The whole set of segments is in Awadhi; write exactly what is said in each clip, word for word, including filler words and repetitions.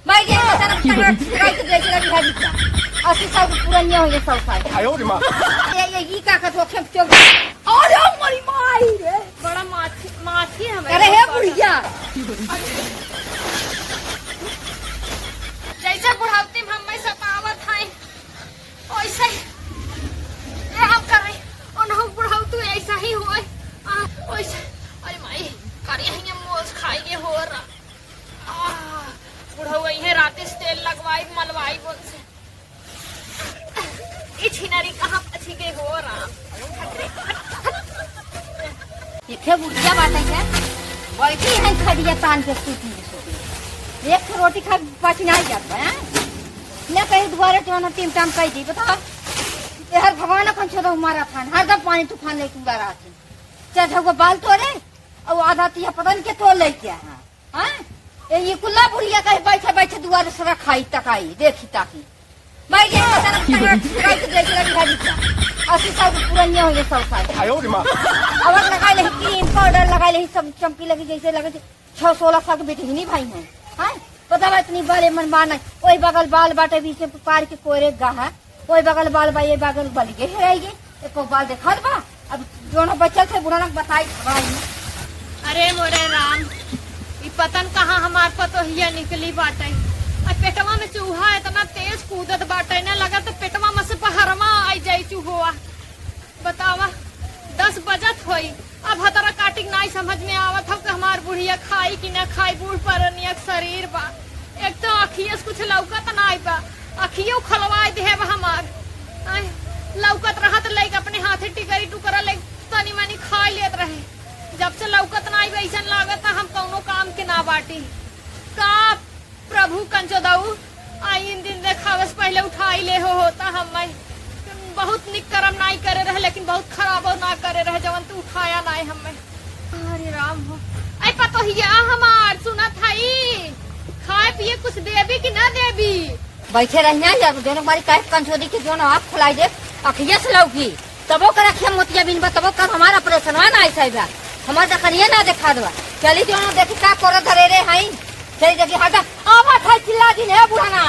भाई, ये बता ना, टंगड़ा टंगड़ा के बेच रहा बिहारी का। अस्सी साल के पुरानिया हो गए, सौ साल। आयो रे माँ। ये, ये, ये का कहत हो, खेप चोक। अरे, मरी माई रे। बड़ा माछी, माछी हमें अरे, हे पकड़। बुढ़िया। जैसे बुढ़ौती में हमें सतावत है, वैसे ही राम करे, उन्हों बुढ़ौती ऐसा ही होए। आ, वैसे, अरे माई, करिया ही मोज खाइए हो रहा। आ, बुढ़ऊ इहे राते से तेल लगवाई, मलवाई बोल से। ई छिनारी कहाँ पची गए हो राम? इथे बुढ़िया बाटे है, बैठी है खड़िया तान के सूती सूती। एक ठो रोटी खा पाछी ना जात बा, हैं? न कहीं दुआरे जवन टीम टाम कह दी, बताओ। ये हर भगवान अपन छोड़ा मारा थान, हर दम पानी तूफान लेके उड़ा रहा थी। चाहे वो बाल तोड़े, और आधा तिया पता नहीं के तोड़ लेके आया। हाँ? ए, ये कुल्ला बुढ़िया कहे बैठे बैठे दुआरे से रखाई तकाई, देखी ताकी। भाई, ये तरफ टंगड़ा टंगड़ा के बेच रहा बिहारी का। अस्सी साल के पुरानिया हो गए, सौ साल। आयो रे माँ। अब लगा ले क्रीम पाउडर, लगा ले सब चमकी लगी जैसे लगे थे। छह सोलह साल के बेटी ही नहीं भाई हैं। हाँ? पता बा इतनी बड़े मन बा नहीं। वही बगल बाल बाटे बीच में पार के कोरे गा है। ओए बगल बाल बा, ये बगल बलिए हेराई गे, एको बाल देखात बा। अब जोनो बचल थे बुढ़ा लोग बताई भाई। अरे मोरे राम, ई पतन कहाँ हमार पतोहिया निकली बाटे। आ पेटवा में चूहा इतना तेज कूदत बाटे ना, लगत पेटवा में से बहरवा आई जाई चूहोआ। बतावा, दस बजत होई, अब हतरा काटिक नाई समझ में आवत हौ कि हमार बुढ़िया खाई कि ना खाई, बूढ़ परनिया के शरीर बा। एक तो अखिया से कुछ लौकत नाई बा, अखियो खलवाई देहे बा हमार। आय, लौकत रहत लइके अपने हाथे टिकरी टुकरा ले तनी मनी खाई लेत रहे। जब से लौकत नाई बा, अइसन लागत हम कौनो काम के ना बाटी। का प्रभु कंचोदऊ, आइन दिन देखावे से पहिले उठाई ले हो होता हम्मे। बहुत निक करम नाई करे रहे, लेकिन बहुत खराबो ना करे रहे, जवन तू उठाया नाई हम्मे। अरे राम हो। ऐ पतोहिया हमार, सुनत हई? खाए पिए कुछ देबी कि ना देबी? बैठे रहिया, जब जोन बारी काहे कंचोदी के जोन आँख खुलाई दे, अखिया से लौकी। तबो कर अखिया मोतिया बिन बा, तबो कर हमार ऑपरेशनवा ना ऐसा बा। हमार दखनिया ना देखा दवा। चली जो ना देखी का कोरा धरे रे हई। चली देखी हटा। आवत है चिल्ला दिन, हे बुढ़ाना।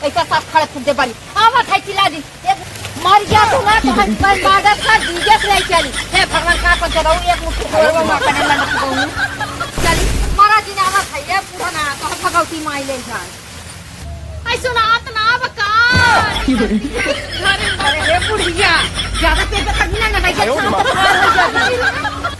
ऐसा साथ खड़े फूट दे बारी। आवत है चिल्ला दिन। एक मर गया तो ना तो हम पर बादल का डीजे से नहीं चली। हे भगवान का को जगाऊ एक मुट्ठी जोर में मार करने लग गऊ। चली मारा दिन आवत है, हे बुढ़ाना, तो हम भगवती माई ले जाए। ऐ सुनात ना बका। अरे हे बुढ़िया, ज्यादा तेज तक ना लगाई, आयो रे माँ। शांत हो जा।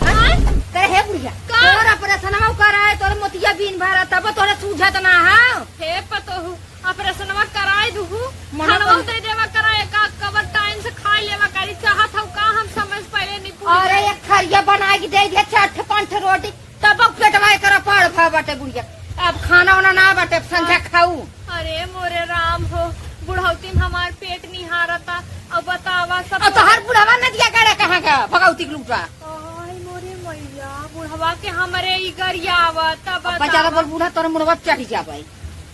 हाँ? अरे हे बुढ़िया, का? तोर ऑपरेशनवा कराए, तोर मोतिया बीन भरा, तब तोरे सूझत ना है। हे पतोहू, ऑपरेशनवा कराए दुहू, मनो खानवा तो दे देवा कराए, का कबर टाइम से खाए लेवा करी, चाहत हौ का हम समय से पहिले नहीं पूरी अरे करे। एक खरिया बना के दे दे, चार ठे पाँच ठे रोटी, तब पेटवा एकर पाड़ भा बाटे बुढ़िया। अब खाना वाना ना बाटे, अब संझा खाऊ। अरे मोरे राम हो, बुढ़ौती में हमार पेट निहारता। अब बतावा सब अब तोहार बुढ़वा नदिया गाड़ा कहाँ का भगौती के लूटा। आई मोरे मैया, बुढ़वा के हमरे ई गरियावत, अब अब बेचारा बतावा। बोल बूढ़ा तोरे मुड़वा चढ़ी जाबे।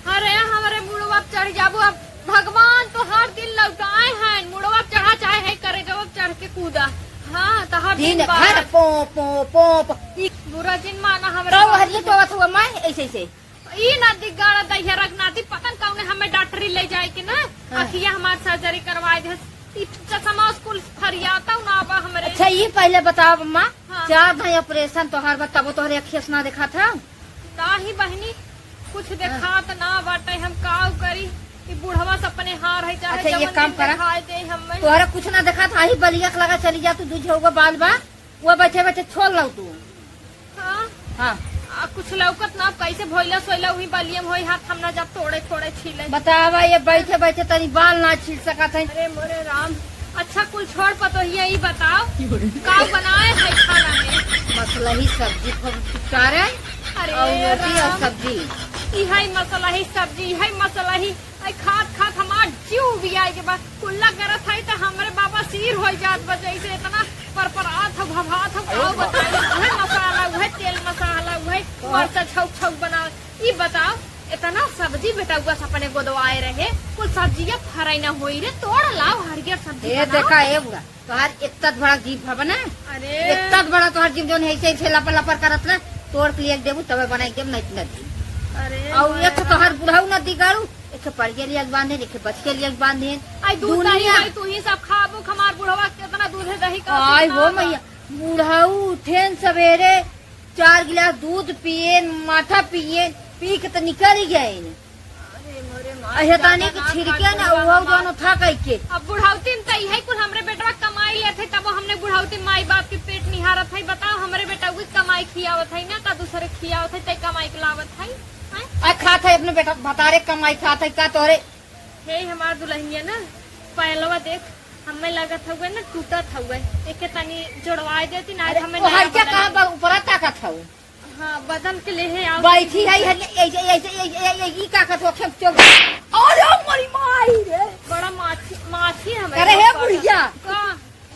अरे हमरे मुड़वा चढ़ी जाबू, अब भगवान तोहार दिन लौटाए हैं, मुड़वा चढ़ा चाहे है करे जब चढ़ के कूदा। हाँ, तोहार दिन दिन भर बार। पो, पो, पो, पो। ई बुरा जिन माना हमरे तो बाबू हरिये के। टोवत हुआ मैं ऐसे ऐसे। ई ना दिगाड़ा दहिया रखनाती, पता न कौने हमें डॉक्टरी ले जाए के ना, हाँ। अखिया हमार सर्जरी करवाए दे। ई चश्मा स्कूल फरियाता ना बा हमरे। अच्छा, ई पहिले बताओ अम्मा, हाँ। चार भाई ऑपरेशन तोहार बा, तबो तोहरे अखिया से ना देखा था? नाही बहिनी, कुछ हाँ। देखात ना बाटे, हम काव करी? ई बुढ़वा से अपने हार है, चाहे अच्छा, ये जवन काम दिन करा। देखाए दे हमें। तोहरा कुछ ना देखात, आही बलिया के लगा चली जा तू, दू झौगा बाल बा, वो बैठे बैठे छोड़ लाऊ तू। हाँ? हाँ। आ, कुछ लौकत ना, कैसे भोइला सोइला उही बलियम होई हाथ, हम ना जब तोड़े फोड़े छीले। बतावा, ये बैठे बैठे तनी बाल ना छील सकत है। अरे मोरे राम, अच्छा कुल छोड़ पतोहिया, ई बताओ, का बनाए है खाना में? मसलही सब्जी को चारे अरे और रोटी और राम। सब्जी। इहै मसलही सब्जी, इहै मसलही, आई खात खात हमार जीव भी आए के बाद कुल्ला करत है तो हमरे बाबा सीर हो जात बा, जैसे इतना परपरात हो, भभात हो, का बताई, उहे मसाला, उहे तेल मसाला, उहे मरचा छौक छौक बनावे। ई बताओ, इतना सब्जी बेटउआ से अपने गोदवाए रहे, कुल सब्जिया फराई ना होई रे, तोड़ लाओ हरियर सब्जी ए, बनाओ। देखा, ए बुढ़ा, तोहार इतना बड़ा जीभ हवे ना, अरे। इतना बड़ा तोहार जीभ जौन है, ऐसे, ऐसे लपर लपर करत ना, तोड़ के लिए देबू, तबे बनाई देब, नहीं, नहीं। अरे और एक तो तोहर बुढ़ऊ ना दिगाड़ू, एक तो पड़िया लिया के बांधे, एक तो बचिया लिया के बांधे। आई दूध दही दुनिया। भाई तू ही सब खाबू, हमार बुढ़वा कितना दूध है दही का आई हो मैया, बुढ़ऊ उठेन सवेरे, चार गिलास दूध पिएन, माठा पिएन, पी के तो निकल ही गएन। अरे मोरे माँ, अहे तानी ज्यादा के ना छिड़के खा ना, तू वो बाबा। दोनों था कह के। अब बुढ़ौती में तो इहे कुल हमरे बेटवा कमाई लेत है, तब हमने बुढ़ौती माई बाप के पेट निहारत है। बताओ, हमरे बेटा उही कमाई खियावत है ना, का दूसरे खियावत है, ते कमाई के लावत है, हैं? आ खात है अपने बेटा भतारे कमाई खात है का तोरे? हे हमार दुल्हनिया ना, पैलवा देख, हमें लगत हउए ना टूटत हउए, एके तनी जोड़वाए देती ना, आज अरे, हमें ओ नया हरिया बदन कहाँ बा? ऊपरा ताकत हऊ। हाँ, बदन के लेहे आओ। बैठी है, हरिया, ऐसे, ऐसे, ऐसे, ऐसे, ऐसे, ई का कथवा खेप चोक। अरे, मरी माई रे। बड़ा माछी, माछी हमें अरे, हे ऊपर बुढ़िया। का?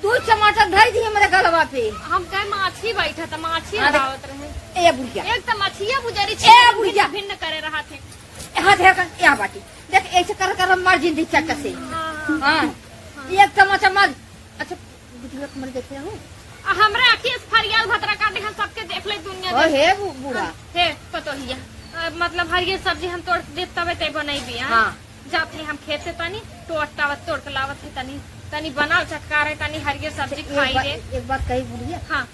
तू टमाटर धर दी हमरे गलवा पे। हम कहे माछी बैठा था, माछी अरे, हरावत रहे। ए बुढ़िया। एक तो मछिया बुझारी ए छीन बुढ़िया। भिन्न, भिन्न करे रहा थे। हाथ है का? यहाँ बाटी। देख, ऐसे कर, कर मार जिंदी चक्कर से। हाँ, हाँ। हाँ। हाँ। एक चम्मच मार। अच्छा, बिटिया के मर देखे हो? आ, हमरा आँखिया से फरियाल भतरा काटे, हम सबके देख ले दुनिया ओ देख। हे बु-, बूढ़ा। हे पतोहिया, आ, मतलब हरियर सब्जी हम तोड़ देब तबे ते बनैबी, हाँ? हाँ। जात है हम खेत से तनी, तोड़ टावत तोड़ के लावत है तनी, तनी बनाओ चटकार है, तनी हरियर सब्जी एक खाई बात, रे। एक बात कही बुढ़िया? हाँ।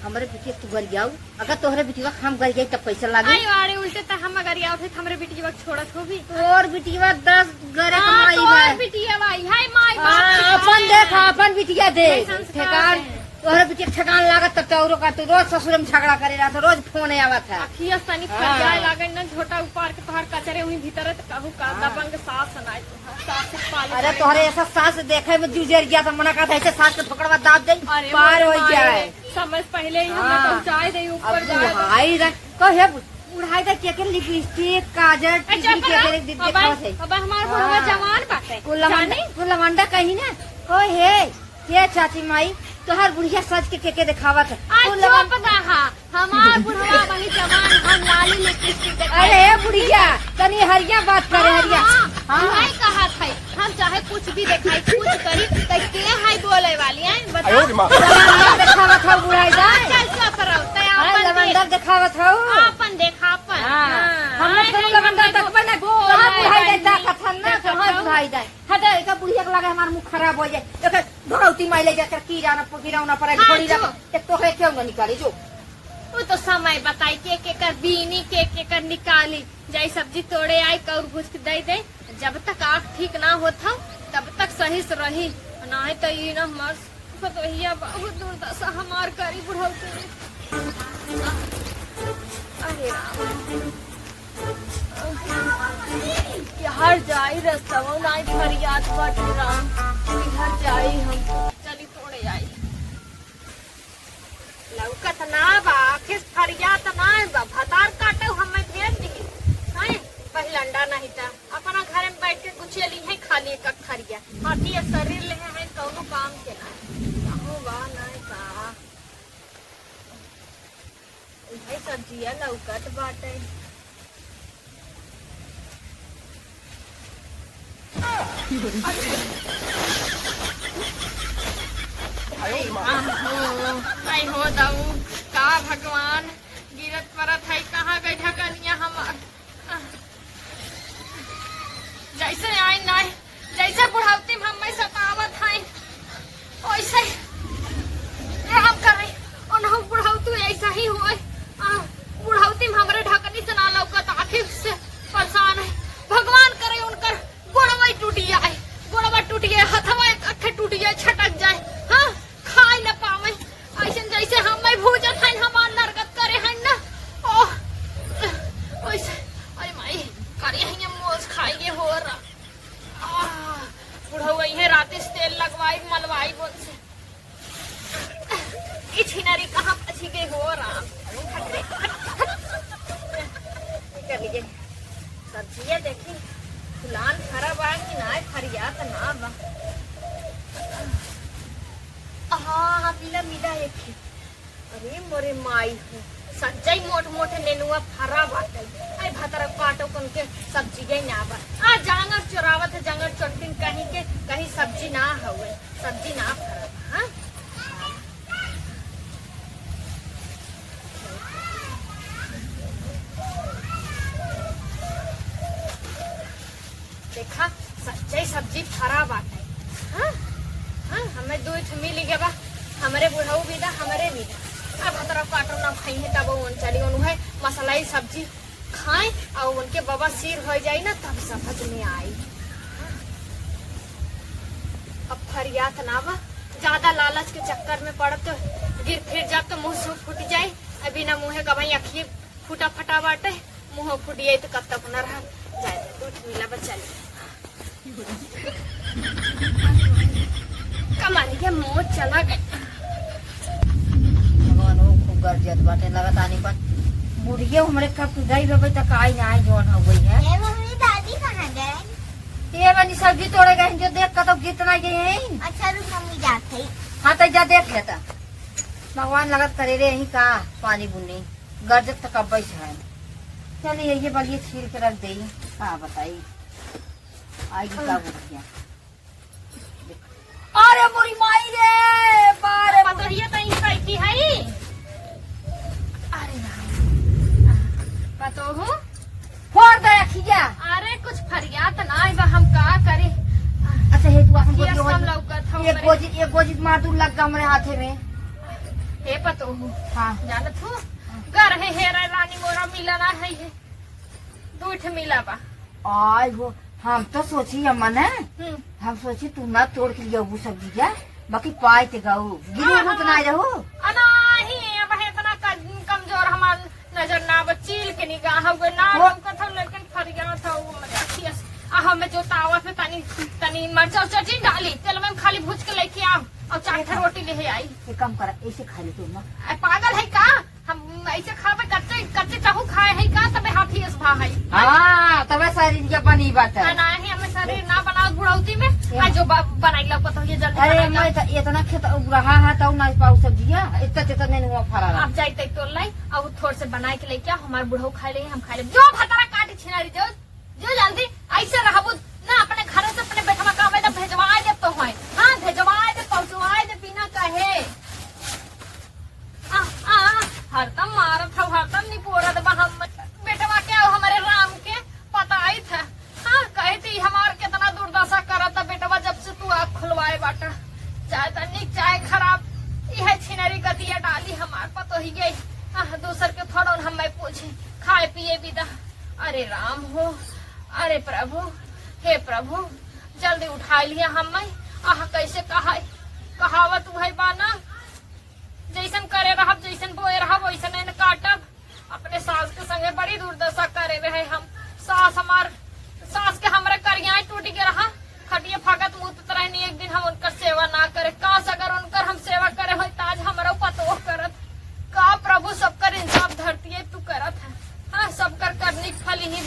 हमरे बिटिया तू गरियाऊ, अगर तोहरे बिटिया हम गरियाई तब कैसे लागी? आई वारे उल्टे त हम गरियावत है, हमरे बिटिया छोड़त हो भी। तोर बिटिया दस गरे हाँ, कमाई तोर है। बिटिया भाई, हाय माई बाप हाँ, की अपन है। देख, अपन बिटिया दे। ये संस्कार ठेकान, है। तोहरे बिटिया ठेकान लागत तब तो औरो का, तू रोज ससुर में झगड़ा करे रहत, रोज फोन आवत है। अखिया से तनी हाँ। फरियाए लागे न, झोटा उपार के तोहार कचरे हुई भीतर है, त कहू का हाँ। दबंग सास सुनाए तोहार, सास से पाली अरे करे तोहरे ना। ऐसा सास देखे में जुजर गया त मना कहत है, ऐसे सास के ठोकरवा दाब दे, अरे पार मोरे हो माई जाए। रे, समय से पहिले ही हमें हाँ। पहुँचाए दे, ऊपर अब जाए दे। बुढ़ाई रे, कहे बु-, बुढ़ाई रे, के के लिपस्टिक, काजर, ए, टिकली चुप के रह। के दे अब, देखावत है। अब हमार बुढ़वा हाँ। जवान बाटे। वो लवंडा, जानी? वो लवंडा कही ना, ओ हे, हे चाची माई, तोहार बुढ़िया सज के के के देखावत है। आ, वो लवन- चुप रहा। हमार बुढ़वा वही जवान, हम लाली लिपस्टिक देखाई। अरे, ए बुढ़िया, तनी हरिया बात करे, हाँ, हरिया। हाँ, हाँ। वही कहत है, हम चाहे कुछ भी देखाई, कुछ करी, त के है बोले वाली, हैं? बताओ। अरे माँ। लवंडा देखावत हौ बुढ़ाई दाई। चल, चुप रहो, तै हाँ, आपन लवंडा देख। देखावत हौ। आपन देख, आपन। हाँ। हाँ, हम लोग हाँ, तो लवंडा हम देखबे ना, बोले कहाँ बुढ़ाई दाई वाली। ताकत है ना, देखो कहाँ तो। बुढ़ाई दाई। हटे, एकर बुढ़िया के लगे हमार मुँह खराब हो जाए। एकर भगवती माई ले जाकर कीड़ा ना, कीड़ा ना पड़े, हाँ, घोड़ी जो। रख, एक तोहरे क्यों ना निकाली, जो। वो तो समय बताई के के कर बीनी, के के कर निकाली। जाई सब्जी तोड़े आई, कौर भूज के दे दे। जब तक आँख ठीक ना होत हौ, तब तक सही से रही। नाहीं तो ई ना हमार पतोहिया बहुत दुर्दशा हमार करी बुढ़ौती में। अरे राम। किहर जाई रस्तवा नाई फरियात बाटे राम। किहर जाई हम। चली तोड़े आई। लौकत ना बा, आखिर फरियात ना बा, भतार काटे हमें भेज दी। हैं, पहिलंडा नहीं त अपना घर में बैठ के गुचेली है खाली एक खरिया। हाथी या शरीर ले है, कौनो काम के ना। कहूँ बा ना का। इहे सब्जिया लौकत बाटे। आहो, आई हो दाऊ, का भगवान, गिरत परत है, कहाँ गई ढकनिया हमार? जैसे आई ना, जैसे बुढ़ौती में हमें सतावत है, वैसे राम करे, उन्हों बुढ़ौती ऐसा ही होए। आ, बुढ़ौती में हमरे ढकनी से ना लौकत, आँखी से परेशान है। भगवान करे उनकर गोड़वा टूट जाए, गोड़वा टूट जाए, हथवा एक अखे टूट जाए, छटक जाए, हाँ, खाए न पावे। ऐसन जैसे हमें भूजत हन, हमार नरगत करे हन ना। ओह, ओइसे, अरे माई, करे हइये मोज खाइए हो रहा। आह, बुढ़ऊ अइहे राते से तेल लगवाई, मलवाई बोल से। ई छिनरी कहाँ पची गई हो राम? निकल लीजिए। सब्जिया देखी, फुलान फरा बा कि ना, फरिया त ना बा। हाँ, हाँ, मिला, मिला एक ही। अरे मोरे माई हो, सज्जई मोट मोट नेनुआ फरा बाटे। आई भतरा काटो कन के सब्जिया ना बा। आ जांगर चोरावत है, जांगर चोरतिन कहीं के, कहीं सब्जी ना हवे, सब्जी ना फरा बा, हाँ? देखा, सच्चे सब्जी फरा बाटे। हाँ? हाँ, हमें दू ठो मिल गया बा। हमरे बुढ़ऊ भी दा, हमरे भी दा। अब हतरा काटो ना खाई है, तब ओन चली, ओन है मसालाई सब्जी खाए और उनके बवासीर हो जाई ना, तब समझ में आई। अब फरियात ना बा, ज्यादा लालच के चक्कर में पड़त तो गिर फिर जाब तो मुंह से फूट जाई। अभी ना मुंहे कबाई अखिए फूटा फटा बाटे, मुंह फूट जाई तो कब तक न रहा जाए। उठ मिला बच्चा ले। कमरिया मोच चला गई। भगवान हो, खूब गरजत बाटे, लगत आनी पर बुढ़िया हमरे कब की गई बबे तक आई ना आई जौन हो गई है। ए मम्मी, दादी कहाँ गए? ये बनी सब्जी तोड़े गए हैं, जो देख कतौ गिरत ना गए हैं। अच्छा रुक मम्मी, जात है। हाँ तो जा देख लेता। भगवान लगत करे रे यहीं का पानी बुनी गरजत तक अब है। चलिए ये बलिए छील के रख दे। का बताई आई का बुढ़िया। अरे मोरी माई रे, बारे पतोहिया तो इनका इतनी है। अरे राम। पतोहू। फोड़ दे अखिया। अरे कुछ फरियात ना आइबा, हम का करी? अच्छा, हे तू अपन किया गोजी सब लौकत हौ एक हमरे। गोजी, एक गोजी मार दूर लग गा हमरे हाथे में। हे पतोहू। हाँ। जानत हूँ, घर है हेरा रानी मोरा मिला ना है ये। दू ठे मिला बा। आय हो, हम तो सोची अम्मा ने, हम्म। हम सोची तू ना तोड़ के लियाबू सब्जिया, बाकी पाए ते गाऊ, गिरे हाँ, होत हाँ। ना रहू। आ, नाही, अब है इतना क-, कमजोर हमार नजर ना बा, चील के निगाह हुए ना, वो हम कथम लेकिन फरिया था वो हमरे अखिया से। आ, हमें जो तावा पे तनी, तनी मरचा उरचा जिन डाली, तेल में खाली भूज के लेके आओ, और चार ठे रोटी ले आई। एक काम करा, ऐसे खा ले तू ना। आ, पागल है का? हम ऐसे खाबे, कच्चे, कच्चे चाहू खाए है का, तबे हाथी अस भा है। हाँ, तबे शरीर के बनी बात है। आ, नाही, हमें शरीर ना बनाओ बुढ़ौती में। ये आ, जो ब-, बनाई लो, पता हो, ये जल्दी अरे, बनाई लो। मैं तो इतना खेत रहा है, तो ना पाऊ सब्जिया, इतना चेतना नहीं हुआ फरा रहा। आप जाए तक तोड़ लाई, और थोड़ से बनाए के लेके आओ, हमारे बुढ़ऊ खा ले, हम खा ले। जो भतरा काटी छिनारी, जो, जो जल्दी, ऐसे रहबो ना, अपने घर से अपने बेटवा का आवे तो भेजवाए दे तो है। हाँ, भेजवाए दे, पहुँचवाए दे, बिना कहे। आ, आ, हरदम मारत हौ, हरदम निपोरत बा हम। बेटवा के और हमरे राम के पताइत है। हाँ, कहती हमार कितना दुर्दशा करत है बेटवा, जब से तू आँख खुलवाए बाटा। चाहे तो नीक, चाहे खराब, यह छिनरी गतिया डाली हमार पतोहिए। आ, दूसर के थोड़न हम मैं पूछी, खाए पिए बिदा। अरे राम हो, अरे प्रभु, हे प्रभु, जल्दी उठाई लिया हम मैं। आह, कैसे कहा, कहावत उहै बा ना, जैसन करे रहब, जैसन बोए रहब, वैसन न काटब। अपने सास के संगे बड़ी दुर्दशा करे रहे हम। सास हमार, सास के हमरे करियाए टूट गए रहा, खटिया फाकत मुतत रहनी। एक दिन हम उनकर सेवा ना करे, काश अगर उनकर हम सेवा करे होई, त आज हमरो पतोह करत। का प्रभु, सबकर इंसाफ धरती तू करत है। हाँ, सबकर करनी के फल ही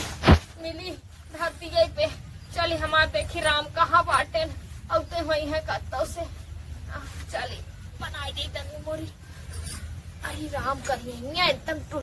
मिली। धरती यही पे। चली हमार देखी राम कहाँ बाटेन, औते होई है कत्तौ से। आ, चली बनाई दे तनी मोरी। अरे राम करिया एकदम टुर